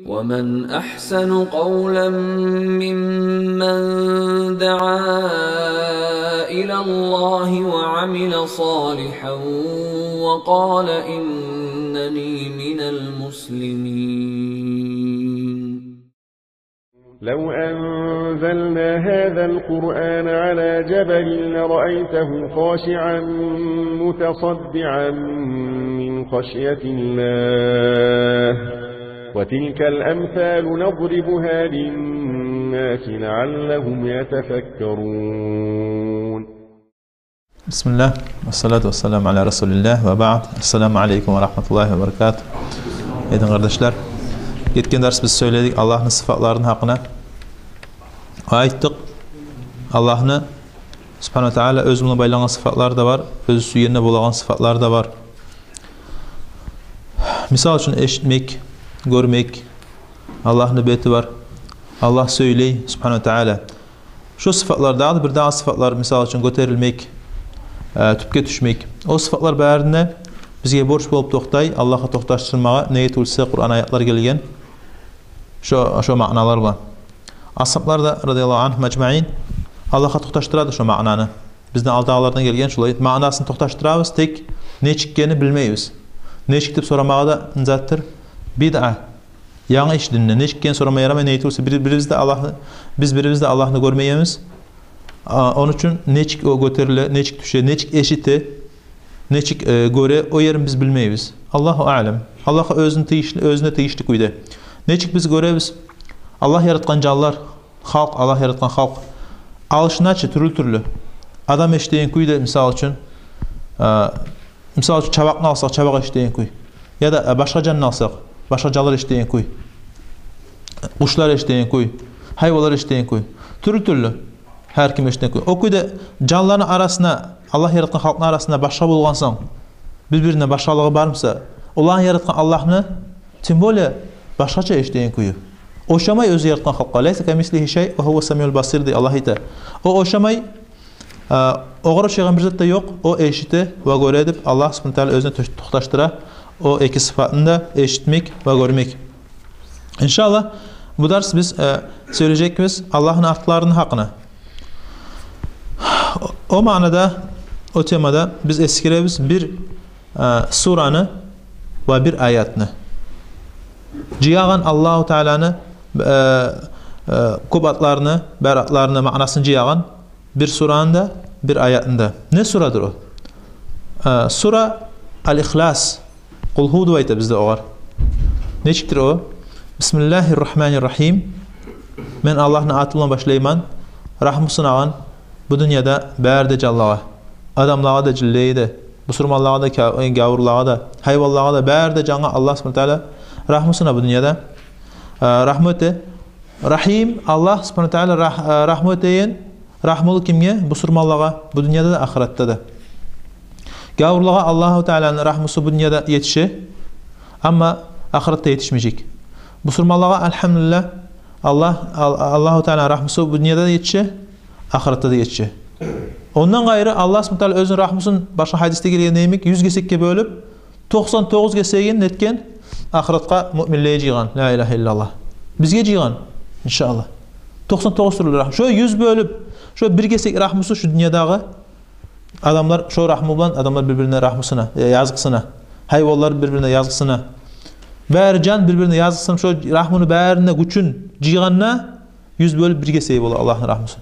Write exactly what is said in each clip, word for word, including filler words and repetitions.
ومن أحسن قولا ممن دعا إلى الله وعمل صالحا وقال إنني من المسلمين. لو أنزلنا هذا القرآن على جبل لرأيته خاشعا متصدعا من خشية الله، وتلك الأمثال نضربها للناس لعلهم يتفكرون. بسم الله، والصلاة والسلام على رسول الله، وبعد. السلام عليكم ورحمة الله وبركاته. Эдин къардашлар, гетген дарс биз сёйледик Аллагьны сыфатларыны гьакъына. Айтдыкъ, Аллагьны субгьана ва тааля оьзю булан байлангъан сыфатлар да бар, оьзю сюйгенде болагъан сыфатлар да бар. Мисал учун, эшитмек, гёрмек, Аллагьны бети бар. Аллагь сёйлей, субгьана ва тааля. Шо сыфатлар, дагъы да бир дагъы сыфатлар, мисал учун, гётерилмек, э, тюпге тюшмек. О сыфатлар барын да бизге борч болуп токътай, Аллагьгъа токъташдырмагъа, неге тюгюлсе Къуран аятлар гелген шо, шо маъналар булан. Асгьаблар да, радияллагьу ангьум ажмаин, Аллагьгъа токъташдырады шо маънаны. Бизден алдагъылардан гелген шолай. Маънасын токъташдырабыз, тек нечик экенин билмейбиз. Нечик деп сорамагъа да не затдыр? Бидъа. Янгы иш динде. Нечик экенин сорама ярамай, неге тюгюлсе бир-, бирибиз де Аллагьны, биз бирибиз де Аллагьны гёрмейбиз. А, ону учун нечик о гётериле, нечик тюше, нечик эшите, нечик, э, гёре, о ерин биз билмейбиз. Аллагьу аълам. Аллагьгъа оьзюню тийишли, оьзюне тийишли кюйде. Нечик биз гёребиз? Аллагь яратгъан жанлар, халкъ, Аллагь яратгъан халкъ. Алышына чы тюрлю-тюрлю. Адам эшитеген кюй де, мисал учун, э, мисал учун, чабакъны алсакъ, чабакъ эшитеген кюй. Яда, э, башгъа жанны алсакъ, башгъа жанлар эшитеген кюй. Къушлар эшитеген кюй, гьайванлар эшитеген кюй. Тюрлю-тюрлю. Гьар ким эшитеген кюй. О кюйде жанланы арасына, Аллагь яратгъан халкъны арасына башгъа болгъан сонг, бир-бирине башгъалыгъы бар буса, оланы яратгъан Аллагьны, тем более, башгъача эшитеген кюю. Ошамай оьзю яратгъан халкъгъа. «Лайса камислигьи шай ва гьува самиул басир», – дей Аллагь айта. О ошамай, а, огъар ошайгъан бир зат да ёкъ, о эшите ва гёре деп Аллагь субгьана ва тааля оьзюне токъташдыра о эки сыфатны да, эшитмек ва гёрмек. Иншаллагь, бу дарс биз, э, сёйлежекбиз Аллагьны атларыны гьакъына. О маънада, о темада биз эсгеребиз бир, э, сураны ва бир аятны. Жыягъан Аллагьу Тааляны, э, э, кёп атларыны, бар атларыны маънасын жыягъан бир сураны да, бир аятны да. Не сурадыр о? Э, сура Аль-Ихлас. Къулгьу деп айта бизде огъар. Нечикдир о? Бисмиллагьи ррагьмани ррагьим. Мен Аллагьны аты булан башлайман, рагьму сунагъан бу дюньяда бары да жанлагъа. Адамлагъа да, жинлеге де, бусурманлагъа да, ка-, гавурлагъа да, гьайванлагъа да, бары да жангъа Аллагь субгьана ва тааля рагьму суна бу дюньяда. А, рагьму эте. Рагьим, Аллагь субгьана ва тааля рагь-, а, рагьму этеген, рагьмулу кимге? Бусурманлагъа, бу дюньяда да, ахыратда да. Гавурлагъа Аллагьу Тааляны рагьмусу бу дюньяда етише, амма ахыратда етишмежек. Бусурманлагъа, альгьамдулиллагь, Аллагь, Ал-, Аллагьу Тааляны рагьмусу бу дюньяда да етише, ахыратда да етише. Ондан къайры, Аллагь субгьана ва тааля оьзюню рагьмусун, башгъа гьадисде гелгени йимик, юз гесекге бёлюп, токъсан тогъуз гесегин нетген? Ахыратгъа муъминлеге жыйгъан. Ла илагьа иллаллагь. Бизге жыйгъан, иншаллагь. Токъсан тогъуз тюрлю рагьму. Шо юз бёлюп, шо бир гесек рагьмусу шу дюньядагъы адамлар, шо рагьму булан адамлар бир-бирине рагьму суна, э, языкъсына. Гьайванлар бир-бирине языкъсына. Бары жан бир-бирине языкъсынып, шо рагьмуну барына гючюн жыйгъанда, юз бёлюп бирге сей бола Аллагьны рагьмусу.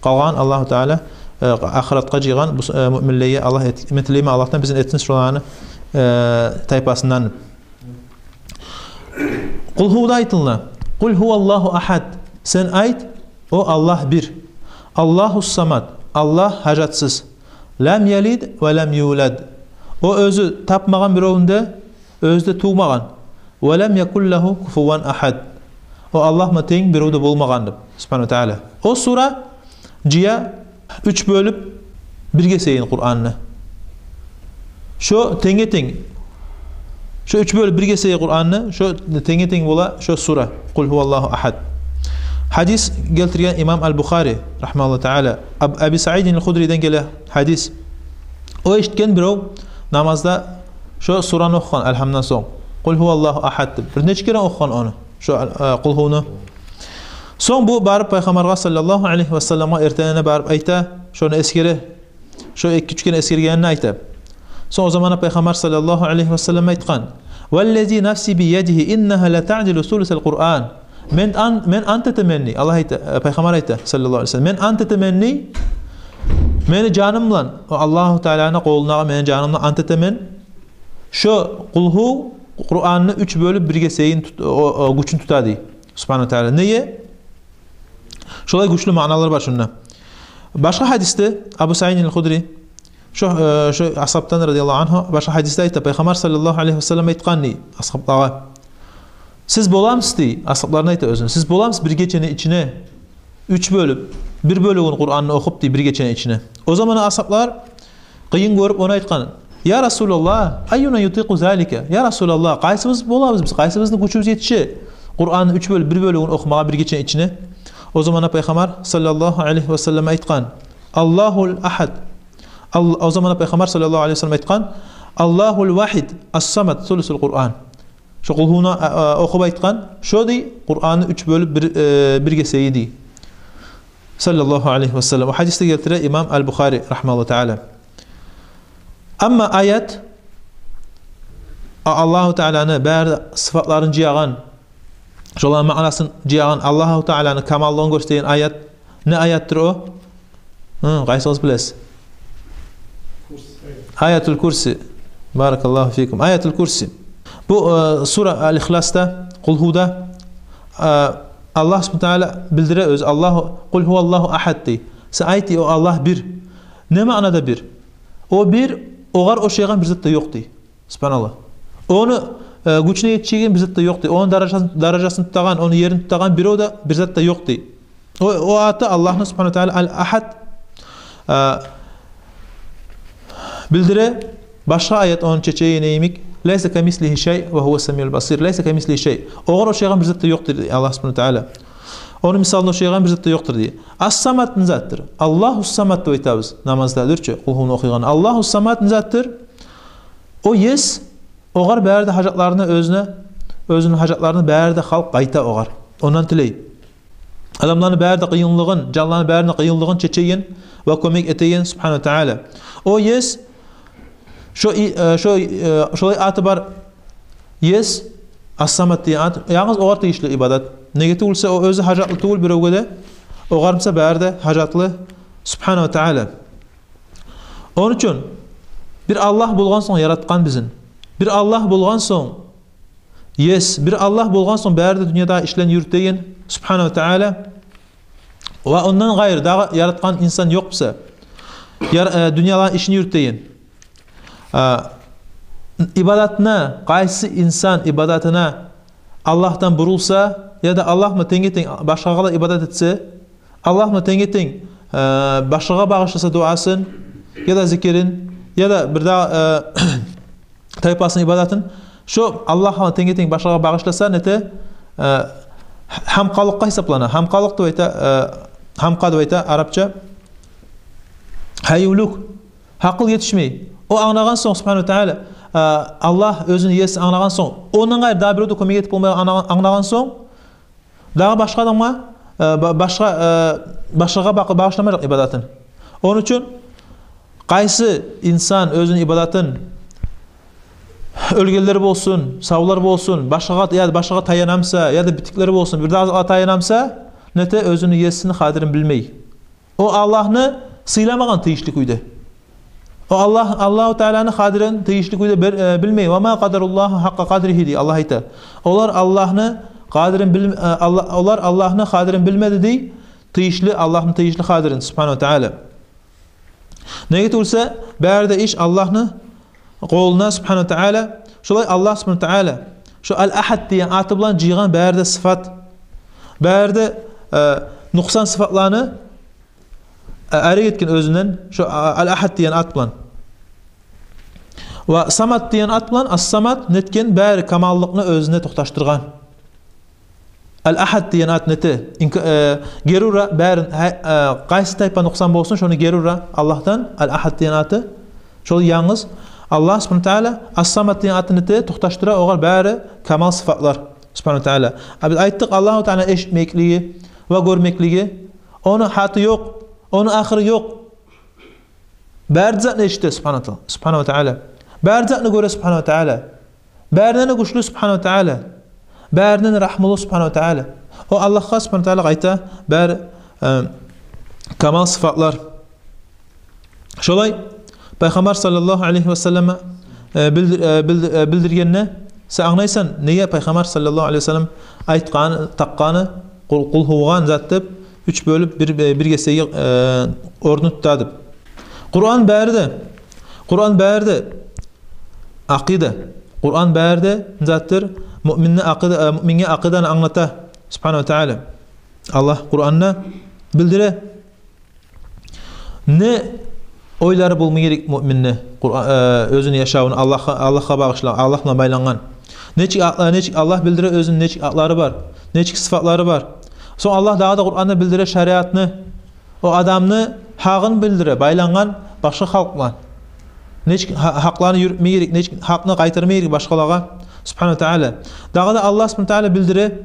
Къалгъан Аллагьу Тааля, э, ахыратгъа жыйгъан бу, э, муъминлеге. Аллагь эт-, мен тилеймен Аллагьдан, бизин этсин шоланы, э, тайпасындан. Къулгьуда айтылына. Къул гьуваллагьу агьад. Сен айт, о Аллагь бир. Аллагьус самад. Аллагь гьажатсыз. Лам ялид ва лам юлад. О оьзю тапмагъан биревню де, оьзю де тувмагъан. Ва лам якул лагьу куфуван агьад. О Аллагь булан тенг бирев де болмагъан деп, субгьана ва тааля. О сура жыя уьч бёлюп бирге сейин Къуранны. Шо тенге-тенг. Шо уьч бёлюп бирге сейин Къуранны, шо тенге-тенг бола шо сура. Къул гьуваллагьу агьад. Гьадис гелтирген имам Аль-Бухари, рагьимагьуллагьу тааля. Аб-, Аби Саидин Аль-Худриден геле гьадис. О эшитген бирев намазда шо сураны охугъан, Альгьамдан сонг. Къул гьуваллагьу агьад деп. Бир нече керен охугъан ону. Шо, э, Къулгьуну. Сонг бу барып Пайхаммаргъа саллаллагьу алайгьи васалламгъа эртенине барып айта, шону эсгере, шо эки-уьч керен эсгергенин айта. Сонг о заманда Пайхаммар саллаллагьу алайгьи васаллам айтгъан: «Валлази нафси биядигьи, иннагьа латаъдилу сулусал Къуръан». Мен ан-, мен ант этемен дей, Аллагь айта, э, Пайхаммар айта саллаллагьу алайгьи васаллам: «Мен ант этемен дей, мени жаным булан, о Аллагьу Тааланы къолундагъы мени жаным булан ант этемен, шо Къулгьу Къуръанны уьч бёлюп бир гесегин тут-, о, о, гючюн тута», — дей. Субгьанагьу ва Таала. Неге? Шолай гючлю маъналар бар шунда. Башгъа гьадисде Абу Саидин аль-Худри, шо, э, шо асгьабдан радияллагьу ангьу, башгъа гьадисде айта, Пайхаммар саллаллагьу алайгьи васаллам айтгъан дей асгьаблагъа: «Сиз боламысыз, — дей, асгьабларына айта оьзюню, — сиз боламысыз бир гечени ичине уьч бёлюп, бир бёлюгюн Къуръанны охуп, — дей, — бир гечени ичине?» О заманда асгьаблар къыйын гёрюп ону айтгъан: «Я Расулаллагь, айюна ютикъу залика? Я Расулаллагь, къайсыбыз болабыз биз, къайсыбызны гючюбюз етише Къуръанны уьч бёлюп бир бёлюгюн охумагъа бир гечени ичине?» О заманда Пайхаммар саллаллагьу алайгьи васаллам айтгъан: «Аллагьул ахад». Ал-, о заманда Пайхаммар саллаллагьу алайгьи васаллам айтгъан: «Аллагьул вахид, ас-самад, сулусул Къуръан». Шо Къулгьуну, а, а, охуп айтгъан: «Шо, — дей, — Къуръанны уьч бёлюп бир, э, бир гесеги», — дей. Саллаллагьу алайгьи васаллам. О гьадисни гелтире имам аль-Бухари, рагьимагьуллагьу таала. Амма аят, а, Аллагьу Тааланы бары да сыфатларын жыягъан, шоланы маънасын жыягъан, Аллагьу Тааланы камаллыгъын гёрсетеген аят. Не аятдыр о? Гьы, къайсыгъыз билесиз? Аятул Курси. Баракаллагьу фикум. Аятул Курси. Бу, э, сура Аль-Ихласда, Къулгьуда, э, Аллагь субгьанагьу ва таала билдире оьзю, Аллагьу, «Къул гьуваллагьу ахад», — дей. Сен айт, дей, о Аллагь бир. Не маънада бир? О бир, огъар ошайгъан бир зат да ёкъ, дей. Субгьаналлагь. Ону, э, гючюне етишеген бир зат да ёкъ, дей. Ону даражасын, даражасын тутагъан, ону ерин тутагъан бирев де, бир зат да ёкъ, дей. О, о аты Аллагьны субгьанагьу ва таала Аль-Ахад, э, билдире. Башгъа аят ону чечегени йимик: «Лайса камислигьи шай ва гьува самиул басир». «Лайса камислигьи шай». Огъар ошайгъан бир зат да ёкъдур, дей Аллагь субгьанагьу ва таала. Ону мисалына ошайгъан бир зат да ёкъдур, дей. Ас-Самад не затдыр? Аллагьу Самад деп айтабыз намазда, дюр чю, Къулгьуну охуйгъан. Аллагьу Самад не затдыр? О ес, огъар бары да гьажатларыны оьзюне, оьзюню гьажатларыны бары да халкъ къайта огъар. Ондан тилей. Адамланы бары да къыйынлыгъын, жанланы бары да къыйынлыгъын чечеген ва кёмек этеген субгьанагьу ва таала. О ес, шо и-, э, шо, э, шолай аты бар ес, Ас-Самад деген ат, янгыз огъар тийишли ибадат. Неге тюгюлсе, о оьзю гьажатлы тюгюл биревге де, огъар буса бары да гьажатлы субгьанагьу ва таала. Ону учун бир Аллагь болгъан сонг яратгъан бизин, бир Аллагь болгъан сонг ес, бир Аллагь болгъан сонг бары да дюньядагъы ишлени юрютеген субгьанагьу ва таала, ва ондан къайры дагъы яратгъан инсан ёкъ буса, яр-, э, дюньяланы ишин юрютеген, э, ибадатына, къайсы инсан ибадатына Аллагьдан бурулса, яда Аллагь булан тенге-тенг башгъагъа да ибадат этсе, Аллагь булан тенге-тенг, э, башгъагъа багъышласа дуасын, яда зикирин, яда бир дагъы, э, тайпасыны ибадатын, шо Аллагь булан тенге-тенг башгъагъа багъышласа, нете, э, гьамкъалыкъгъа гьисаплана. Гьамкъалыкъ деп айта, э, гьамкъа деп айта арапча. Гьаюлюк. Гьакъыл етишмей. О англагъан сонг, субгьанагьу ва таала, э, Аллагь оьзюню еси англагъан сонг, ондан къайры дагъы бирев де кёмек этип болмай англагъан, англагъан сонг, дагъы башгъа адамгъа, э, ба-, башгъа, э, башгъагъа ба-, багъышламажакъ ибадатын. Ону учун къайсы инсан оьзюню ибадатын, оьлгенлер болсун, савлар болсун, башгъагъа, яда башгъагъа таяна буса, яда битиклер болсун, бир дагъы затгъа таяна буса, нете, оьзюню есини къадирин билмей. О Аллагьны сыйламагъан тийишли кюйде. О Аллагь, Аллагьу Тааланы къадирин тийишли кюйде бир, э, билмей. «Ва ма къадаруллагьа гьакъкъа къадригьи», — дей Аллагь айта. Олар Аллагьны къадирин бил-, э, Алла-, олар Аллагьны къадирин билмеди, дей, тийишли, Аллагьны тийишли къадирин, субгьанагьу ва таала. Неге тюгюлсе, бары да иш Аллагьны къолуна, субгьанагьу ва таала. Шолай Аллагь субгьанагьу ва таала шо Аль-Ахад деген аты булан жыйгъан бары да сыфат, бары да, э, нукъсан сыфатланы, э, арек этген оьзюнден шо, а, Аль-Ахад деген ат булан. Ва Самад деген ат булан, Ас-Самад нетген, бары камаллыкъны оьзюне токъташдыргъан. Аль-Ахад деген ат нете, инка-, э, гери ура барын, гьа-, э, къайсы тайпа нукъсан болсун, шону гери ура Аллагьдан, Аль-Ахад деген аты. Шол янгыз Аллагь субгьанагьу ва таала Ас-Самад деген атын нете, токъташдыра огъар бары камал сыфатлар. Субгьанагьу ва Таала. А биз айтдыкъ, Аллагьу Таала эшитмеклиги ва гёрмеклиги, ону гьаты ёкъ, ону ахыры ёкъ. Бары затны эшите Субгьанагьу ва Таала, Субгьанагьу ва Таала. Бары затны гёре Субгьанагьу ва Таала. Барындан да гючлю Субгьанагьу ва Таала. Барындан да рагьмулу Субгьанагьу ва Таала. О Аллагьгъа Субгьанагьу ва Таала къайта бар, э, камал сыфатлар. Шолай Пайхаммар саллаллагьу алайгьи ва саллам, э, билдир-, э, билдир-, э, билдиргенде, сен англайсан, неге Пайхаммар саллаллагьу алайгьи ва саллам айтгъан, такъгъаны, къул-, къулгьугъан зат деп, уьч бёлюп бир, э, бир гесеги, э, орнун тута деп. Къуран бары да, Къуран бары да акъида. Къуран бары да затдыр, муъминни акъида, э, муъминге акъиданы англата Субгьанагьу ва Таала. Аллагь Къуранда билдире не ойлары болма герек муъминни, Къуран, э, оьзюню яшавун Аллагьгъа, Аллагьгъа багъышлап, Аллагь булан байлангъан. Нечик а-, нечик Аллагь билдире оьзюню, нечик атлары бар, нечик сыфатлары бар. Сонг Аллагь дагъы да Къуранда билдире шариатны, о адамны гьакъын билдире байлангъан башгъа халкъ булан. Нечик гьа-, гьакъланы юрютме герек, нечик гьакъны къайтарма герек башгъалагъа, Субгьанагьу ва Таала. Дагъы да Аллагь Субгьанагьу ва Таала билдире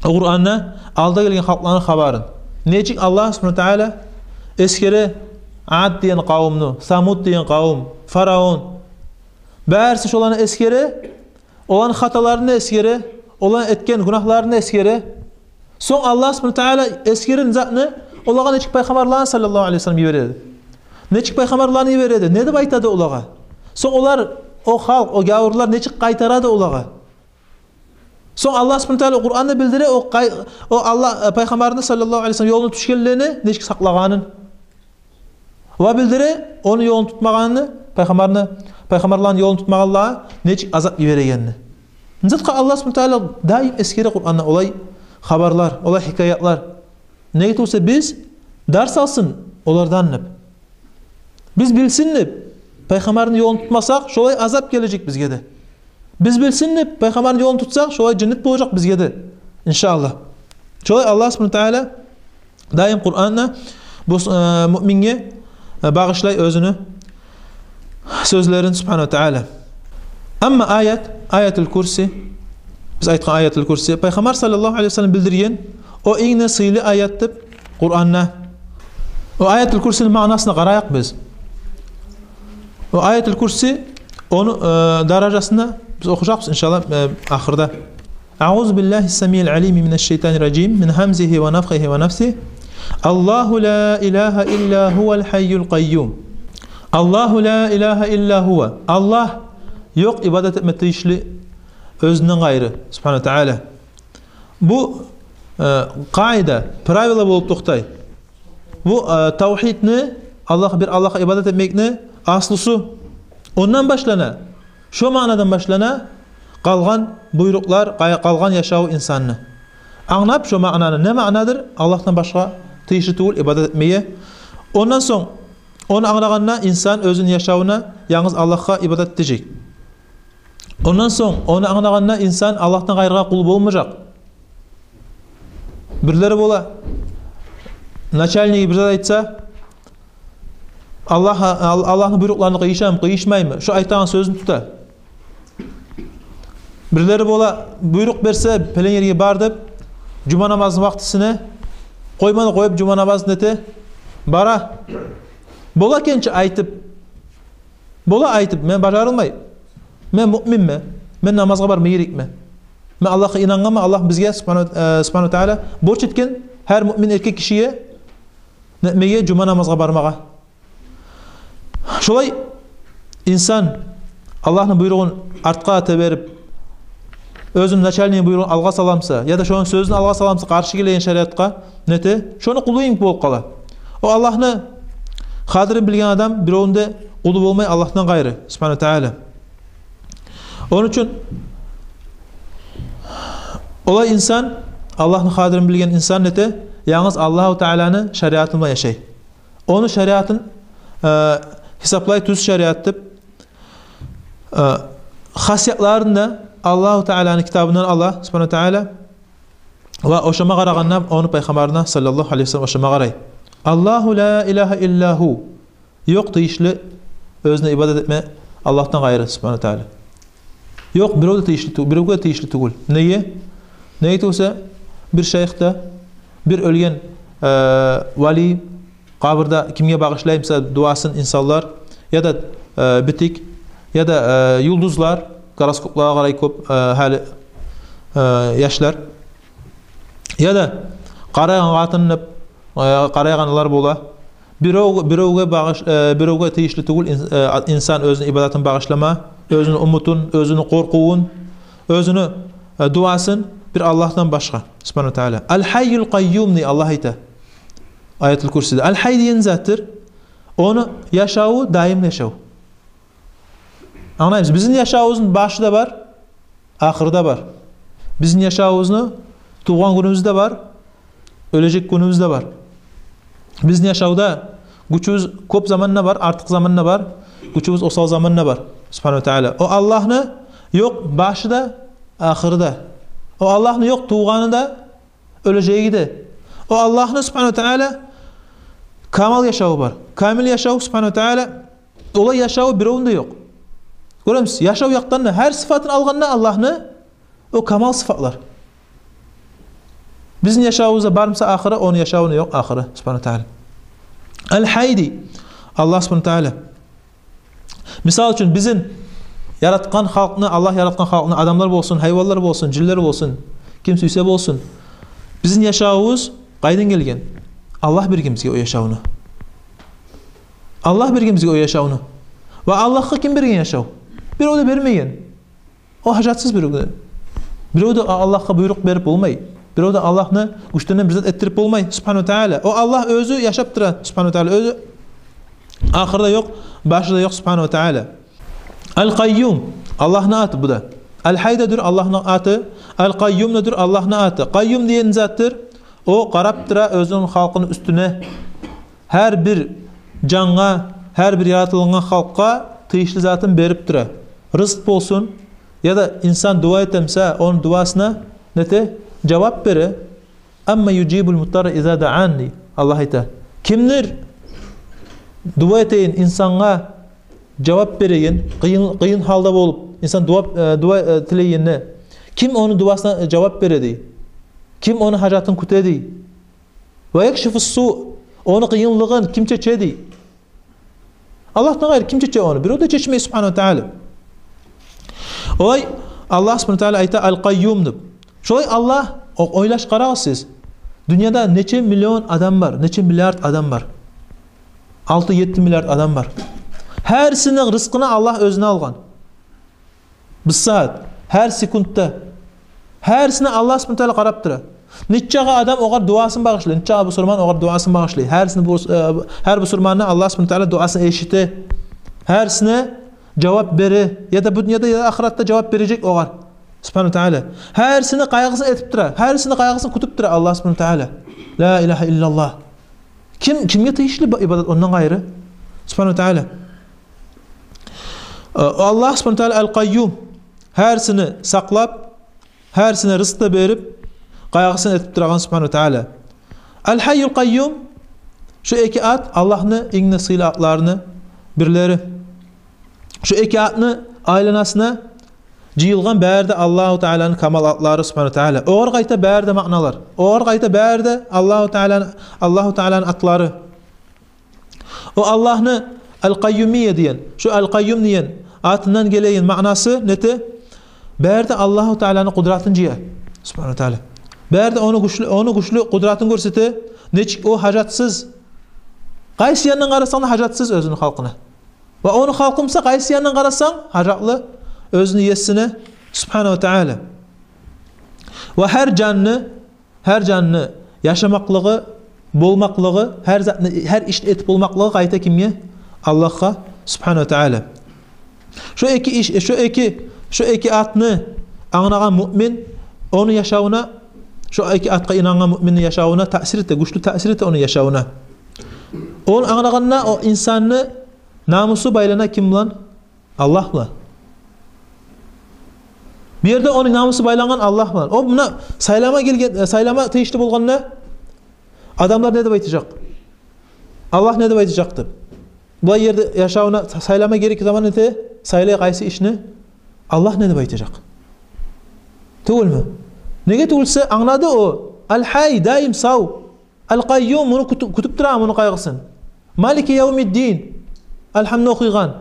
Къуранда алда гелген халкъланы хабарын. Нечик Аллагь Субгьанагьу ва Таала эсгере Ад деген къавумну, Самуд деген къавум, фараон. Барысы шоланы эсгере, оланы хаталарын да эсгере, оланы этген гюнагьларын да эсгере. Сонг Аллагь Субгьанагьу ва Таала эсгерген затны, олагъа нечик пайхаммарланы саллаллагьу алайгьи ва саллам йибереди. Нечик пайхаммарланы йибереди, не деп айтады олагъа. Сонг олар, о халкъ, о гавурлар нечик къайтарады олагъа. Сонг Аллагь Субгьанагьу ва Таала Къуранда билдире, о къай-, о Аллагь, э, пайхаммарны саллаллагьу алайгьи ва саллам ёлуна тюшгенлени нечик сакълагъанын. Ва билдире ону ёлун тутмагъанны, пайхаммарны, пайхаммарланы ёлун тутмагъанлагъа нечик азап йиберегенни. Затгъа Аллагь Субгьанагьу ва Таала даим эсгере Къуранда олай хабарлар, олай хикаятлар. Неге тюгюл эсе биз дарс алсын олардан деп. Биз билсин деп, пайхаммарны ёлун тутмасакъ, шолай азап гележек бизге де. Биз билсин деп, пайхаммарны ёлун тутсакъ, шолай женнет болажакъ бизге де, иншааллагь. Шолай Аллагь Субгьанагьу ва Таала даим Къуранда бу, э, муъминге, э, багъышлай оьзюню сёзлерин Субгьанагьу ва Таала. Амма аят, Аятул Курси, биз айтгъан Аятул Курси, пайхаммар саллаллагьу алайгьи ва саллам билдирген, о инг де сыйлы аят деп Къуранда. О Аятул Курсини маънасына къарайыкъ биз. О Аятул Курси, ону, э, даражасында биз охужакъбыз, иншааллагь, э, ахырда. أعوذ بالله السميع العليم من الشيطان الرجيم، من همزه ونفخه ونفثه. الله لا إله إلا هو الحي القيوم. الله لا إله إلا هو. Аллагь ёкъ ибадат этме тийишли оьзюнден къайры, Субгьанагьу ва Таала. Бу, э, къаида, правило болуп токътай. Бу, э, тавгьидни, Аллагь, бир Аллагьгъа ибадат этмекни аслусу. Ондан башлана, шо маънадан башлана къалгъан буйрукълар, къай-, къалгъан яшаву инсанны. Англап шо маънаны, не маънадыр Аллагьдан башгъа тийишли тюгюл ибадат этмеге. Ондан сонг, ону англагъанда, инсан оьзюню яшавуна янгыз Аллагьгъа ибадат этежек. Ондан сонг, ону англагъанда, инсан Аллагьдан къайрыгъа къул болмажакъ. Бирлери бола, начальниги бир зат айтса, Аллагь, Ал-, Аллагьны буйрукъларына къыйышамы, къыйышмаймы, шо айтагъан сёзюн тута. Бирлери бола, буйрукъ берсе, пелен ерге бар деп, жума намазны вакътисине къойманы къоюп, жума намазны эте, бара. Бола экен чи айтып, бола айтып, мен бажарылмай. Мен муъминмен. Мен намазгъа барма герекмен. Мен Аллагьгъа инангъанман, Аллагь бизге, Субгьана-, э, Субгьанагьу ва Таала, борч этген гьар муъмин эркек гишиге нетмеге, жума намазгъа бармагъа. Шолай инсан Аллагьны буйругъун артгъа эте берип, оьзюню начальнигини буйругъун алгъа саламса, яда шону сёзюн алгъа саламса, къаршы гелеген шариатгъа, нете, шону къулу йимик болуп къала. О Аллагьны къадирин билген адам биревню де къулу болмай Аллагьдан къайры, Субгьанагьу ва Таала. Ону учун олай инсан, Аллагьны къадирин билген инсан нете, янгыз Аллагьу Тааланы шариаты булан яшай. Ону шариатын, э, гьисаплай тюз шариат деп, э, хасиятларын да Аллагьу Тааланы китабындан ала, Субгьанагьу ва Таала, ва ошама къарагъанда, ону пайхаммарына, саллаллагьу алайгьи ва саллам, ошама къарай. Аллагьу ла илагьа илла гьу. Ёкъ тийишли оьзюне ибадат этме Аллагьдан къайры, Субгьанагьу ва Таала. Ёкъ, бирев де тийишли тю-, биревге тийишли тюгюл. Неге? Неге тюгюл буса, бир шайых да, бир оьлген, э, вали, къабурда кимге багъышлай буса дуасын инсанлар, яда, э, битик, яда, э, юлдузлар, гороскоплагъа къарай кёп, э, гьали, э, яшлар, яда къарайгъан къатын деп, э, къарайгъанлар бола. Бирев, биревге багъыш-, э, биревге тийишли тюгюл ин-, э, инсан оьзюню ибадатын багъышлама, оьзюню умутун, оьзюню къоркъувун, оьзюню, э, дуасын бир Аллагьдан башгъа, субгьанагьу ва тагьала. Аль-Хьайюль Къайюм дей Аллагь айта Аятуль Курсиде. Аль-Хьай деген затдыр, ону яшаву даим яшав. Англаймысыз? Бизин яшавубузну башы да бар, ахыры да бар. Бизин яшавубузну тувгъан гюнюбюз де бар, оьлежек гюнюбюз де бар. Бизин яшавда гючюбюз кёп заман да бар, артыкъ заман да бар, гючюбюз осал заман да бар. Субгьанагьу ва тагьала. О Аллагьны ёкъ башы да, ахыры да. О Аллагьны ёкъ тувгъаны да, оьлежеги де. О Аллагьны, субгьанагьу ва тагьала, камал яшаву бар. Камил яшав, субгьанагьу ва тагьала, олай яшаву биревню де ёкъ. Гёремисиз, яшав якъдан да, гьар сыфатын алгъанда Аллагьны, о камал сыфатлар. Бизин яшавубузда бар буса ахыры, ону яшавуну ёкъ ахыры, субгьанагьу ва тагьала. Аль-Хьай дей Аллагь, субгьанагьу ва тагьала. Мисал учун, бизин яратгъан халкъны, Аллагь яратгъан халкъны, адамлар болсун, гьайванлар болсун, жинлер болсун, ким сюйсе болсун, бизин яшавубуз къайдан гелген? Аллагь берген бизге о яшавну. Аллагь берген бизге о яшавну. Ва Аллагьгъа ким берген яшав? Бирев де бермеген. О гьажатсыз биревге. Бирев де Аллагьгъа буйрукъ берип болмай. Бирев де Аллагьны гючюнден бир зат этдирип болмай, субгьанагьу ва тагьала. О Аллагь оьзю яшап тура, субгьанагьу ва тагьала. Оьзю ахыры да ёкъ, башы да ёкъ, субгьанагьу ва тагьала. Аль-Къайюм. Аллагьны аты бу да. Аль-Хьай да дюр Аллагьны аты, Аль-Къайюм да дюр Аллагьны аты. Къайюм деген затдыр, о къарап тура оьзюню халкъыны уьстюне. Гьар бир жангъа, гьар бир яратылгъан халкъгъа тийишли затын берип тура. Рызкъ болсун, яда инсан дуа этемсе, ону дуасына нете? Жавап бере. «Амман южибуль мудтарра иза даан», дей Аллагь айта. Кимдир дуа этеген инсангъа жавап береген, къыйын, къыйын гьалда болуп, инсан дуа, э, дуа, э, тилегенде, ким ону дуасына жавап бере, дей. Ким ону гьажатын кюте, дей. «Ва якшифус су», ону къыйынлыгъын ким чече, дей. Аллагьдан къайры ким чече ону? Бирев де чечмей, субгьанагьу ва тагьала. Олай Аллагь субгьанагьу ва тагьала айта Аль-Къайюм деп. Шолай Аллагь, о-, ойлашып къарагъыз сиз. Дюньяда нече миллион адам бар, нече миллиард адам бар? Алты-етти миллиард адам бар. Гьарисини рызкъыны Аллагь оьзюне алгъан. Бу сагьат, гьар секундда, гьарисине Аллагь субгьанагьу ва тагьала къарап тура. Нечакъы адам огъар дуасын багъышлай, нечакъы бусурман огъар дуасын багъышлай. Гьарисини бус-, э, гьар бусурманны Аллагь субгьанагьу ва тагьала дуасын эшите. Гьарисине жавап бере. Яда бу дюньяда, яда ахыратда жавап бережек огъар, субгьанагьу ва тагьала. Гьарисини къайгъысын этип тура, гьарисини къайгъысын кютюп тура Аллагь субгьанагьу ва тагьала. Ла илагьа иллаллагь. Ким, кимге тийишли бу ибадат ондан къайры? Субгьанагьу ва тагьала. Э, Аллагь субгьанагьу ва тагьала Аль-Къайюм. Гьарисини сакълап, гьарисине рызкъ да берип, къайгъысын этип турагъан субгьанагьу ва тагьала. Аль-Хьайюль Къайюм, шу эки ат Аллагьны инг де сыйлы атларыны бирлери. Шу эки атны айланасына жыйылгъан бары да Аллагьу Тааланы камал атлары субгьанагьу ва тагьала. Огъар къайта бары да маъналар. Огъар къайта бары да Аллагьу Тааланы, Аллагьу Тааланы атлары. О Аллагьны Аль-Къайюмия деген, шу Аль-Къайюм деген атындан гелеген маънасы нете? Бары да Аллагьу Тааланы къудратын жыя. Субгьанагьу ва тагьала. Бары да ону гючлю, ону гючлю къудратын гёрсете. Нечик о гьажатсыз. Къайсы яндан къарасанг да гьажатсыз оьзюню халкъына. Ва ону халкъы буса къайсы яндан къарасанг гьажатлы оьзюню есине, субгьанагьу ва тагьала. Ва гьар жанны, гьар жанны яшамакълыгъы, болмакълыгъы, гьар затны, гьар ишни этип болмакълыгъы къайта кимге? Аллагьгъа субгьанагьу ва тагьала. Шу эки иш, шу эки, шу эки атны англагъан муъмин ону яшавуна, шу эки атгъа инангъан муъминни яшавуна таъсир эте, гючлю таъсир эте ону яшавуна. Ону англагъанда о инсанны намусу байлана ким булан? Аллагь булан. Бу ерде ону намусу байлангъан Аллагь булан. О муна сайлама гелген, э, сайлама тийишли болгъанда адамлар не деп айтажакъ? Аллагь не деп айтажакъ деп. Булай ерде яшавуна сайлама герек заман эте, сайлай къайсы ишни? Аллагь не деп айтажакъ? Тюгюлмю? Неге тюгюл буса, англады о. Аль-Хьай, даим сав. Аль-Къайюм, муну кютюп, кютюп тура муну къайгъысын. Малики явмиддин. Аль-Хьамдну охуйгъан.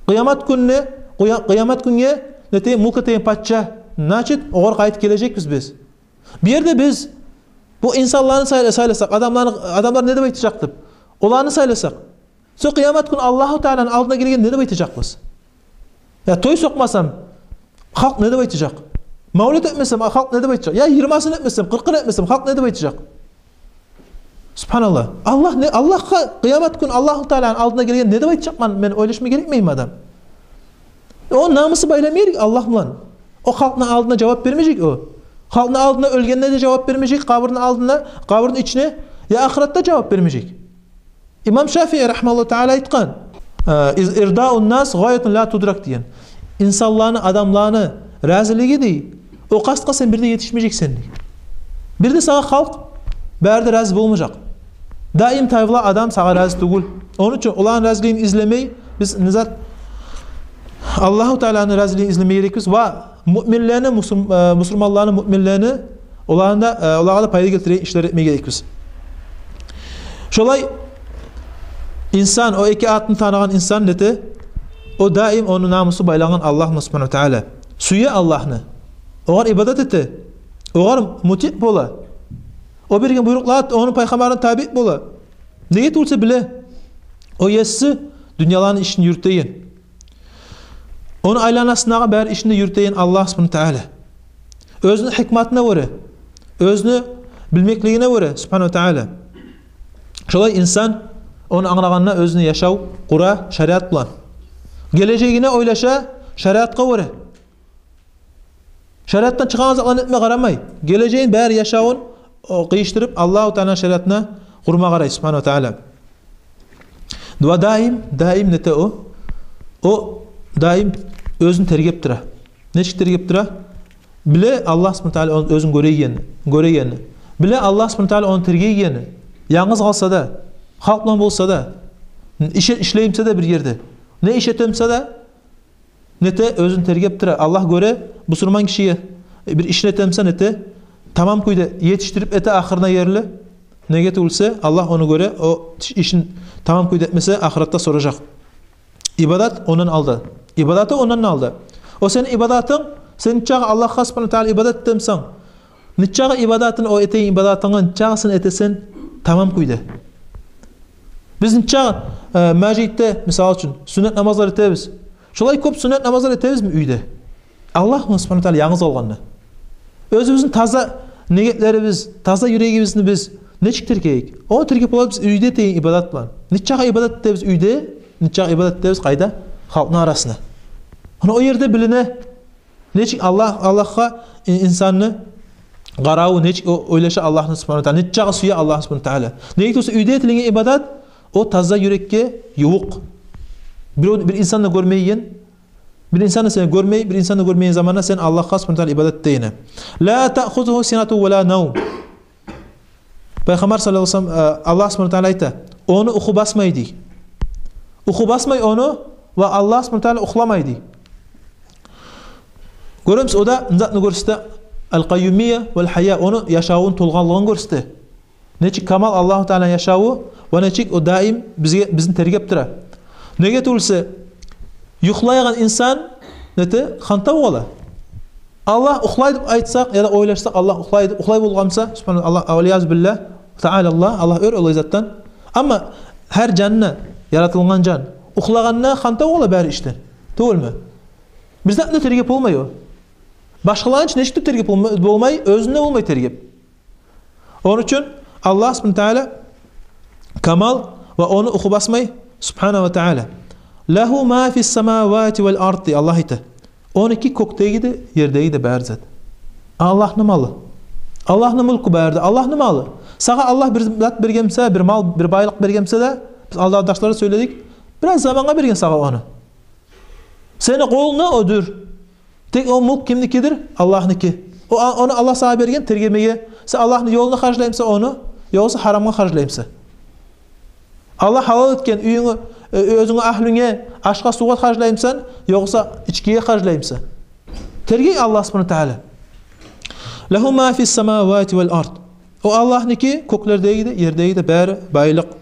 Къыямат гюнюне, къыя-, къыямат гюнге нете, мулк этеген пача. Значит, огъар къайтып гележекбиз биз. Бу ерде биз бу инсанланы сайла-, сайласакъ, адамланы, адамлар не деп айтажакъ деп, оланы сайласакъ, сонг къыямат гюн Аллагьу Тааланы алдына гелгенде не деп айтажакъбыз? Я той сокъмасам, халкъ не деп айтажакъ? Мавлет этмесем, халкъ не деп айтажакъ? Я йигирмасын этмесем, къыркъын этмесем, халкъ не деп айтажакъ? Субгьаналлагь. Аллагь не, Аллагьгъа къыямат гюн Аллагьу Тааланы алдына гелгенде не деп айтажакъман, мен ойлашма герекмейми адам? О намусы байлама герек Аллагь булан. О халкъны алдына жавап бермежек о. Халкъны алдына оьлгенде де жавап бермежек, къабурну алдына, къабурну ичине, я ахыратда жавап бермежек. Имам Шафии рагьимагьуллагьу таала айтгъан, э, из-, «Ирдаун нас гъаятун ла тудрак» деген. Инсанланы, адамланы разилиги дей, о къастгъа сен бир де етишмежексен дей. Бир де сагъа халкъ бары да рази болмажакъ. Даим табула адам сагъа рази тюгюл. Ону учун оланы разилигин излемей, биз не зат, Аллагьу Тааланы разилигин излеме герекбиз. Ва муъминлени, мусул-, э, мусулманланы, муъминлени, оланы да, э, олагъа да пайда гелтиреген ишлер этме герекбиз. Шолай инсан, о эки атны таныгъан инсан нете, о даим ону намусу байлангъан Аллагь булан субгьанагьу ва таала. Сюе Аллагьны. Огъар ибадат эте. Огъар мутиъ бола. О берген буйрукълагъа, ону пайхаммарына табиъ бола. Неге тюгюл буса биле, о еси дюньяланы ишин юрютеген. Ону айланасындагъы бары ишин де юрютеген Аллагь субгьанагьу ва таала. Оьзюню гьикматына гёре, оьзюню билмеклигине гёре субгьанагьу ва таала. Шолай инсан ону англагъанда оьзюню яшав къура шариат булан. Гележегине ойлаша шариатгъа гёре. Шариатдан чыгъагъан затланы этме къарамай, гележегин, бары яшавун, о, къыйышдырып, Аллагьу Тааланы шариатына къурма къарай субгьанагьу ва таала. Ва даим, даим нете о? О даим оьзюн тергеп тура. Нечик тергеп тура? Биле Аллагь субгьанагьу ва таала ону, оьзюн гёреген, гёреген. Биле Аллагь субгьанагьу ва таала ону тергеген. Янгыз къалса да, халкъ булан болса да, иш, ишлей буса да бир ерде, не иш эте буса да, нете, оьзюн тергеп тура. Аллагь гёре бусурман гишиге, бир ишни эте буса, нете, тамам кюйде етишдирип эте ахырына ерли. Неге тюгюл буса, Аллагь ону гёре, о иш-, ишин тамам кюйде этмесе, ахыратда соражакъ. Ибадат ондан алда. Ибадаты ондан алда. О сени ибадатынг, сен нечакъы Аллагьгъа субгьанагьу ва таала ибадат эте бусанг, нечакъы ибадатын, о этеген ибадатынгны нечакъысын этесен тамам кюйде. Биз нечакъы, э, межитде, мисал учун, сюннет намазлар этебиз. Шолай кёп сюннет намазлар этебизми уьйде? Аллагь булан субгьанагьу ва таала янгыз къалгъанда. Оьзюбюзню таза ниетлерибиз, таза юрегибизни биз нечик тергейик? Ону тергеп болабыз биз уьйде этеген ибадат булан. Нечакъы ибадат этебиз уьйде, нечакъы ибадат этебиз къайда? Халкъны арасына. Ана о ерде билине нечик Аллагь, Аллагьгъа ин-, инсанны къараву, нечик о-, ойлаша Аллагьны субгьанагьу ва таала, нечакъы сюе Аллагьны субгьанагьу ва таала. Неге тюгюл буса уьйде этилген ибадат, о таза юрекге ювукъ. Бир, бир инсан да гёрмейген, бир инсан да сени гёрмей, бир инсан да гёрмейген заманда сен Аллагьгъа субгьанагьу ва таала ибадат этегенде. «Ла таъхузугьу синатун ва ла навм». Пайхаммар саллаллагьу алайгьи ва саллам, э, Аллагь субгьанагьу ва таала айта, ону юху басмай дей. Юху басмай ону, ва Аллагь субгьанагьу ва таала юхламай дей. Гёребиз, о да не затны гёрсете? Аль-къайюмия валь-хьая, ону яшавун толгъанлыгъын гёрсете. Нечик камал Аллагьу Тааланы яшаву ва нечик о даим бизге, бизни тергеп тура. Неге тюгюл буса, юхлайгъан инсан нете, хантав къала. Аллагь юхлай деп айтсакъ яда ойлашсакъ, Аллагь юхлай деп, юхлай болгъан буса, субгьаналлагь, валь-иязу биллагь, таала Аллагь, Аллагь оьр олай затдан. Амма гьар жанны, яратылгъан жан, юхлагъанда хантав къала бары ишден. Тюгюлмю? Бир затны тергеп болмай о. Башгъаланы нечик де тергеп болма-, болмай, оьзюн де болмай тергеп. Ону учун Аллагь субгьанагьу ва таала камал ва ону юху басмай, субгьанагьу ва таала. «Лагьу ма фис-самавати валь-ард», дей Аллагь айта. Онуки кёкдеги де, ердеги де бары зат. Аллагьны малы. Аллагьны мюлкю бары да, Аллагьны малы. Сагъа Аллагь бир зат берген буса, бир мал, бир байлыкъ берген буса да, биз алда дарсларда сёйледик, бираз замангъа берген сагъа ону. Сени къолунгда о дюр. Тек о мюлк кимникидир? Аллагьныки. О, а-, ону Аллагь сагъа берген тергемеге. Сен Аллагьны ёлуна харжлаймысан ону, ёгъесе гьарамгъа харжлаймысан? Аллагь гьалал этген уьюнгню, э, оьзюнге, агьлюнге, ашгъа, сувгъа харжлаймысан, ёкъса ичгиге харжлаймысан? Тергей Аллагь субгьанагьу ва таала. «Лагьу ма фис самавати вал ард». О Аллагьныки кёклердеги де, ердеги де бары байлыкъ.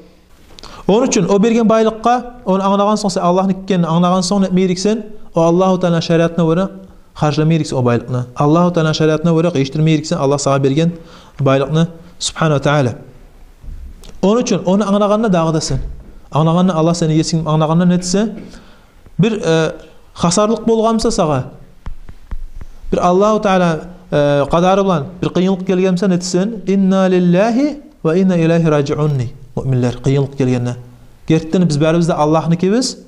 Ону учун о берген байлыкъгъа, ону англагъан сонг, сен Аллагьныки экенин англагъан сонг, не этме герексен? О Аллагьу Тааланы шариатына гёре харжлама герексен о байлыкъны. Аллагьу Тааланы шариатына гёре къыйышдырма герексен Аллагь сагъа берген байлыкъны, субгьанагьу ва таала. Ону учун ону англагъанда дагъы да сен, англагъанда Аллагь сени есинг, англагъанда не этесен? Бир, э, хасарлыкъ болгъан буса сагъа, бир Аллагьу Таала, э, къадары булан бир къыйынлыкъ гелген буса, не этесен? «Инна лиллагьи ва инна илайгьи ражиун», – дей муъминлер къыйынлыкъ гелгенде. Гертиден биз барыбыз да Аллагьныкибиз,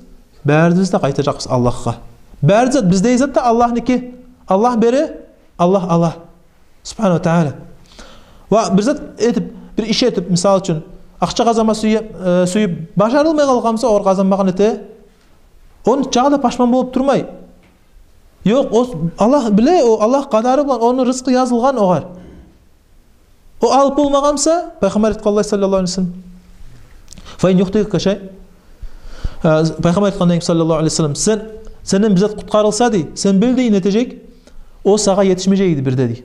барыбыз да къайтажакъбыз Аллагьгъа. Бары зат, биздеги зат да Аллагьныки. Аллагь бере, Аллагь ала, субгьанагьу ва таала. Ва бир зат этип, бир иш этип, мисал учун, акъча къазанма сюе-, э, сююп, бажарылмай къалгъан буса, огъар къазанмагъа, не эте? Ону чагъы да пашман болуп турмай. Ёкъ, о, Аллагь биле, о Аллагь къадары булан ону рызкъы язылгъан огъар. О алып болмагъан буса, Пайхаммар айтгъанлай, саллаллагьу алайгьи ва саллам, «Фа ин юхтиъка шай». Э, Пайхаммар айтгъандай, саллаллагьу алайгьи ва саллам, сен, сенден бир зат къутгъарылса, дей, сен бил, дей, не этежек? О сагъа етишмежек эди бир де, дей.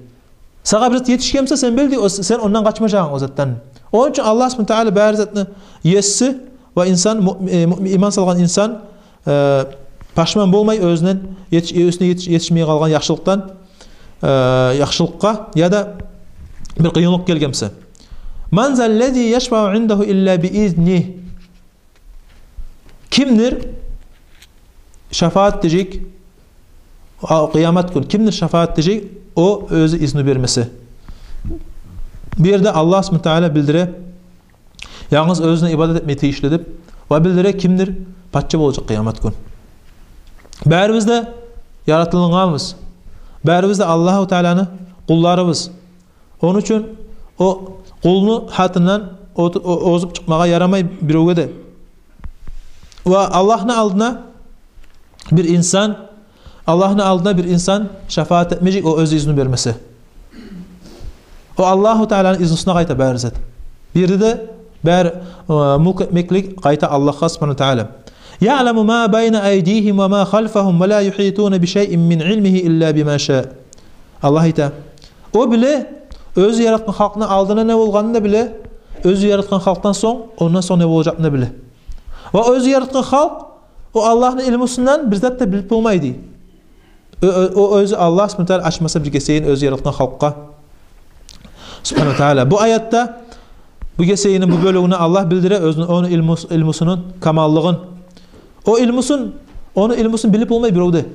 Сагъа бир зат етишген буса, сен бил, дей, о, сен ондан къачмажакъсан о затдан. Ону учун Аллагь субгьанагьу ва таала бары затны еси ва инсан, муъ-, э, муъ-, иман салгъан инсан, э, пашман болмай оьзюнден етиш-, оьзюне етиш-, етишмей къалгъан яхшылыкъдан, э, яхшылыкъгъа яда бир къыйынлыкъ гелген буса. «Ман заллази яшфау индагьу илла би изнигь». Кимдир шафаат этежек, а, къыямат гюн, кимдир шафаат этежек, о оьзю изну бермесе? Бу ерде Аллагь субгьанагьу ва таала билдире, янгыз оьзюне ибадат этме тийишли деп, ва билдире, кимдир пача болажакъ къыямат гюн. Барыбыз да яратылгъанбыз. Барыбыз да Аллагьу Тааланы къулларыбыз. Ону учун о къулну гьатындан о-, о-, озуп чыкъмагъа ярамай биревге де. Ва Аллагьны алдына бир инсан, Аллагьны алдына бир инсан шафаат этмежек, о оьзю изну бермесе. О Аллагьу Тааланы изнусуна къайта бары зат. Бир де бары, э, мюлк этмеклик къайта Аллагьгъа субгьанагьу ва таала. «Яъламу ма байна айдигьим ва ма халфагьум ва ла юхьитуна би шайин мин илмигьи илла бима ша». Аллагь айта, о биле оьзю яратгъан халкъны алдына не болгъанын да биле, оьзю яратгъан халкъдан сонг, ондан сонг не болажакъны да биле. Ва оьзю яратгъан халкъ о Аллагьны илмусундан бир зат да билип болмай, дей. О, о, о оьзю Аллагь субгьанагьу ва таала ачмаса бир гесегин оьзю яратгъан халкъгъа. Субгьанагьу ва таала. Бу аятда, бу гесегини бу бёлюгюнде Аллагь билдире оьзюню, ону илмус-, илмусуну камаллыгъын. О илмусун, ону илмусун билип болмай бирев де.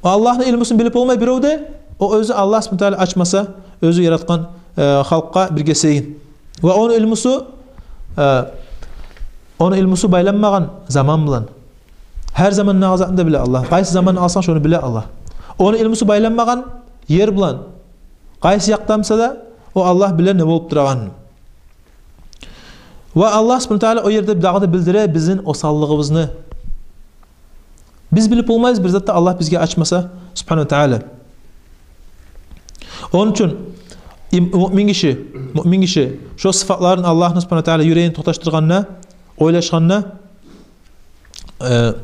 О Аллагьны илмусун билип болмай бирев де, о оьзю Аллагь субгьанагьу ва таала ачмаса, оьзю яратгъан, э, халкъгъа бир гесегин. Ва ону илмусу, э, ону илмусу байланмагъан заман булан. Гьар замандагъы затны да биле Аллагь. Къайсы заманны алсанг, шону биле Аллагь. Ону илмусу байланмагъан ер булан. Къайсы якъда буса да, о Аллагь биле не болуп турагъанын. Ва Аллагь субгьанагьу ва таала о ерде дагъы да билдире бизин осаллыгъыбызны. Биз билип болмайбыз бир затны Аллагь бизге ачмаса, субгьанагьу ва таала. Ону учун им-, муъмин гиши, муъмин гиши шо сыфатларын Аллагьны субгьанагьу ва таала юрегин токъташдыргъанда, ойлашгъанда, э,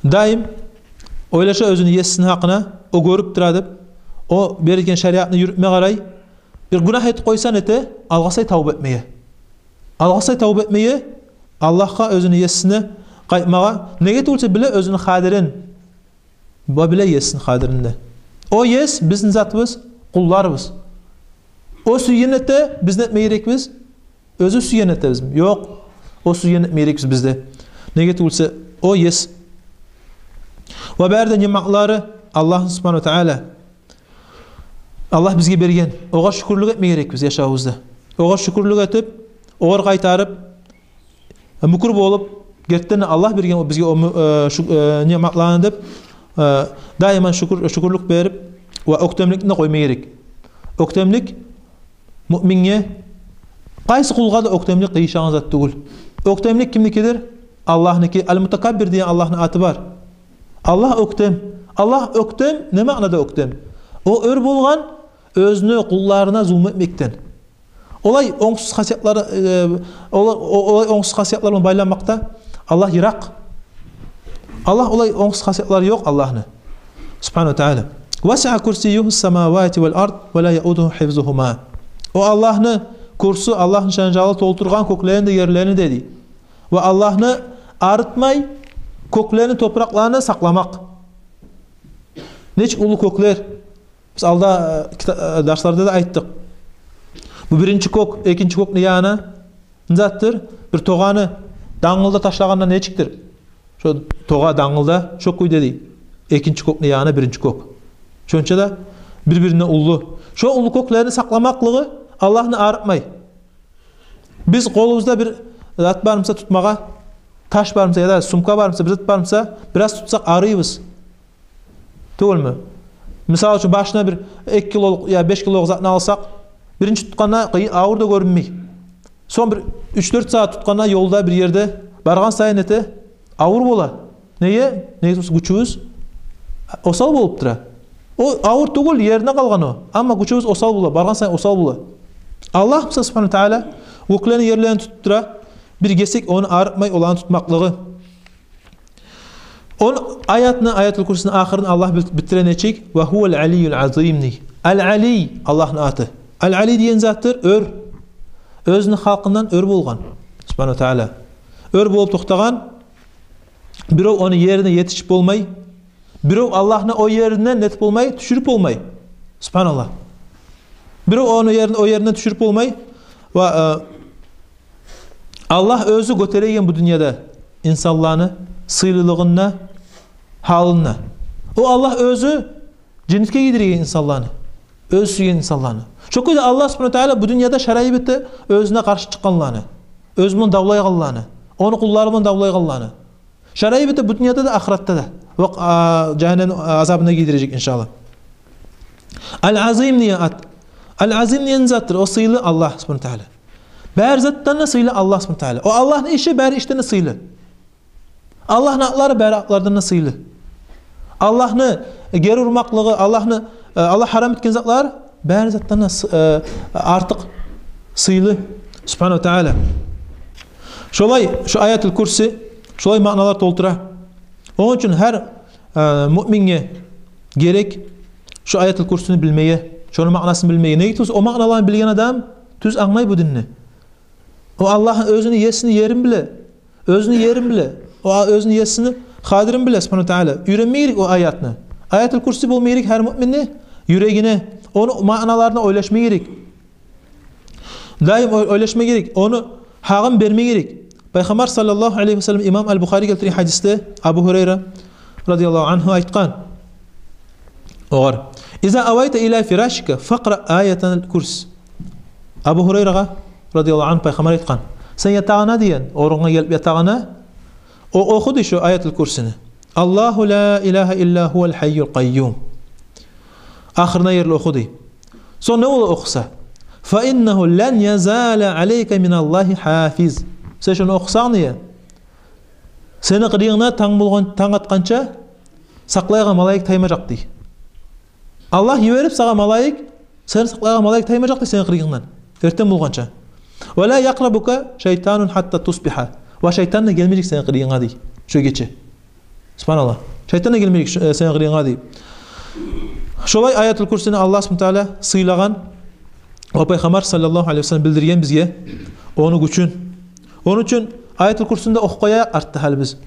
даим ойлаша оьзюню есисини гьакъына, о гёрюп тура деп, о берген шариатны юрютме къарай, бир гюнагь этип къойса, не эте, алгъасай тавба этмеге. Алгъасай тавба этмеге, Аллагьгъа, оьзюню есисине къайтмагъа. Неге тюгюлсе биле оьзюню къадирин. Ва биле есисини къадирин де. О ес бизин затыбыз, къулларыбыз. О сюйгенни эте, биз не этме герекбиз? Оьзю сюйгенни этебизми? Ёкъ. О сюйгенни этме герекбиз биз де. Неге тюгюлсе о ес. Ва бары да ниъматлары Аллагьны субгьанагьу ва таала, Аллагь бизге берген. Огъар шюкюрлюк этме герекбиз яшавубузда. Огъар шюкюрлюк этип, огъар къайтарып, э, мюкюр болуп, гертиден де Аллагь берген о бизге о мю-, э, шу-, э, ниъматланы деп, э, даиман шюкюр, шюкюрлюк берип, ва оьктемликни де къойма герек. Оьктемлик муъминге, къайсы къулгъа да оьктемлик къыйышагъан зат тюгюл. Оьктемлик кимникидир? Аллагьныки. Ал-Мутакаббир деген Аллагьны аты бар. Аллагь оьктем. Аллагь оьктем, не маънада оьктем? О оьр болгъан оьзюню къулларына зулму этмекден. Олай онгсуз хасиятлар, э, ола-, о-, олай онгсуз хасиятлар булан байланмакъда, Аллагь йыракъ. Аллагь олай онгсуз хасиятлары ёкъ Аллагьны. Субгьанагьу ва тагьала. «Васиа курсийюгьу ссамавати вал ард, ва ла яудугьу хифзугьума». О Аллагьны курсу, Аллагьны шанжалы толтургъан кёклени де, ерлени де, дей. Ва Аллагьны арытмай кёклени, топуракъланы сакъламакъ. Нечик уллу кёклер. Биз алда, э, кита-, э, дарсларда да айтдыкъ. Бу биринчи кёк экинчи кёкню янына не затдыр? Бир тогъаны дангылда ташлагъанда нечикдир? Шо тогъа дангылда, шо кюйде, дей, экинчи кёкню янына биринчи кёк. Шонча да бир-биринден уллу. Шо уллу кёклени сакъламакълыгъы Аллагьны арытмай. Биз къолубузда бир зат бар буса тутмагъа, таш бар буса яда сумка бар буса, бир зат бар буса, бираз тутсакъ арыйбыз. Тюгюлмю? Мисал учун, башына бир эки килолукъ я беш килолукъ затны алсакъ, биринчи тутгъанда къыйы-, авур да гёрюнмей. Сонг бир уьч-дёрт сагьат тутгъанда, ёлда бир ерде баргъан сайын нете, авур бола. Неге? Неге десе, гючюбюз осал болуп тура. О авур тюгюл, ерине къалгъан о. Амма гючюбюз осал бола, баргъан сайын осал бола. Аллагь буса, субгьанагьу ва тагьала, кёклени, ерлени тутуп тура, бир гесек ону арытмай оланы тутмакълыгъы. Ону аятны, Аятул Курсини ахырын Аллагь бит-, битдире нечик? «Ва гьувал алийюл азим», дей. Ал-Алий Аллагьны аты. Ал-Алий деген затдыр оьр. Оьзюню халкъындан оьр болгъан. Субгьанагьу ва тагьала. Оьр болуп токътагъан, биров ону ерине етишип болмай, биров Аллагьны о еринден нетип болмай, тюшюрюп болмай. Субгьаналлагь. Биров ону ерин-, о еринден тюшюрюп болмай. Ва, э, Аллагь оьзю гётереген бу дюньяда инсанланы сыйлылыгъын да, гьалын да. О Аллагь оьзю женнетге гийиреген инсанланы, оьзю сюйген инсанланы. Шо кюйде Аллагь субгьанагьу ва тагьала бу дюньяда шарай бити оьзюне къаршы чыкъгъанланы, оьзю булан давлайгъанланы, ону къуллары булан давлайгъанланы. Шарай бити бу дюньяда да, ахыратда да. Ва, а, жагьаннем азабына гийирежек, иншааллагь. Ал-Азим деген ат. Ал-Азим деген затдыр, о сыйлы Аллагь субгьанагьу ва тагьала. Бары затдан да сыйлы Аллагь субгьанагьу ва тагьала. О Аллагьны иши бары ишден де сыйлы. Аллагьны атлары бары атлардан да сыйлы. Аллагьны гери урмакълыгъы, Аллагьны, э, Аллагь гьарам этген затлар бары затдан да сы-, э, артыкъ сыйлы, субгьанагьу ва тагьала. Шолай, шо Аятул Курси шолай маъналар толтура. Ону учун гьар, э, муъминге герек шо Аятул Курсини билмеге, шону маънасын билмеге. Неге тюгюл, о маъналаны билген адам тюз англай бу динни. О Аллагь оьзюню есини ерин биле. Оьзюню ерин биле. О а-, оьзюню есини къадирин биле, субгьанагьу ва тагьала. Уьйренме герек о аятны. Аятул Курси болма герек гьар муъминни юрегине. Ону маъналарына ойлашма герек. Даим ой-, ойлашма герек. Ону гьакъын берме герек. Пайхаммар саллаллагьу алайгьи ва саллам, имам Ал-Бухари гелтирген гьадисде Абу Гьурайра радияллагьу ангьу айтгъан огъар: «Иза авайта ила фирашика факъра Аятул Курс». Абу Гьурайрагъа радияллагьу ангьу Пайхаммар айтгъан: «Сен ятагъанга, деген, орунгъа гелип ятагъанга, о-, оху, дей, шо Аятул Курсини. Аллагьу ла илагьа илла гьувал гьайюл къайюм. Ахырына ерли оху», дей. Сонг не бола охуса? «Фа иннагьу лан язала алайка миналлагьи гьафиз». Сен шону охусанг, дей, сени къырыйынгдан танг болгъан, танг атгъанча сакълайгъан малайик таймажакъ, дей. Аллагь йиберип сагъа малайик, сени сакълайгъан малайик таймажакъ, дей, сени къырыйынгдан эртен болгъанча. «Ва ла якърабука шайтанун гьатта тусбигьа». Ва шайтан да гелмежек сени къырыйынга, дей, шо гече. Субгьаналлагь. Шайтан да гелмежек ш-, э, сени къырыйынга, дей. Шолай Аятул Курсини Аллагь субгьанагьу ва тагьала сыйлагъан, о Пайхаммар саллаллагьу алайгьи ва саллам билдирген бизге ону гючюн. Ону учун Аятул Курсини де охуп къояйыкъ артда гьали биз.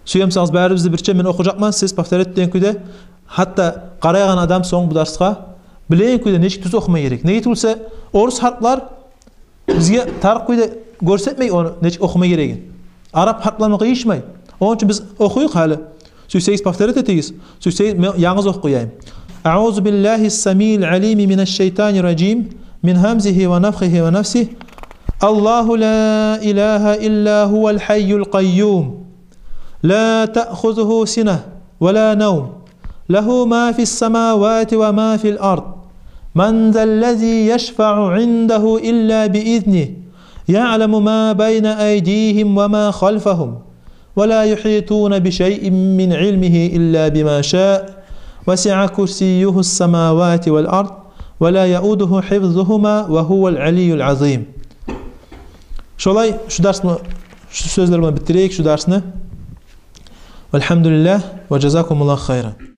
Сюе бусагъыз, барыбыз да бирче мен охужакъман, сиз повторять этеген кюйде, гьатта къарайгъан адам сонг бу дарсгъа билеген кюйде нечик тюз охума герек. Неге тюгюл эсе, орус гьарплар бизге тарыкъ кюйде гёрсетмей ону нечик охума герегин. Арап гьарплар булан къыйышмай. Ону учун биз охуюкъ гьали. Сюйсегиз, повторять этигиз. Сюйсегиз, мен янгыз охуп къояйым. أعوذ بالله السميع العليم من الشيطان الرجيم، من همزه ونفخه ونفثه. الله لا إله إلا هو الحي القيوم، لا تأخذه سنة ولا نوم، له ما في السماوات وما في الأرض، من ذا الذي يشفع عنده إلا بإذنه، يعلم ما بين أيديهم وما خلفهم، ولا يحيطون بشيء من علمه إلا بما شاء، وسع كرسيه السماوات والأرض، ولا يؤوده حفظهما، وهو العلي العظيم. Шолай, шу дарсны, Шу сёзлер булан битдирейик шу дарсны. Валгьамдулиллагь ва жазакумуллагьу хайран.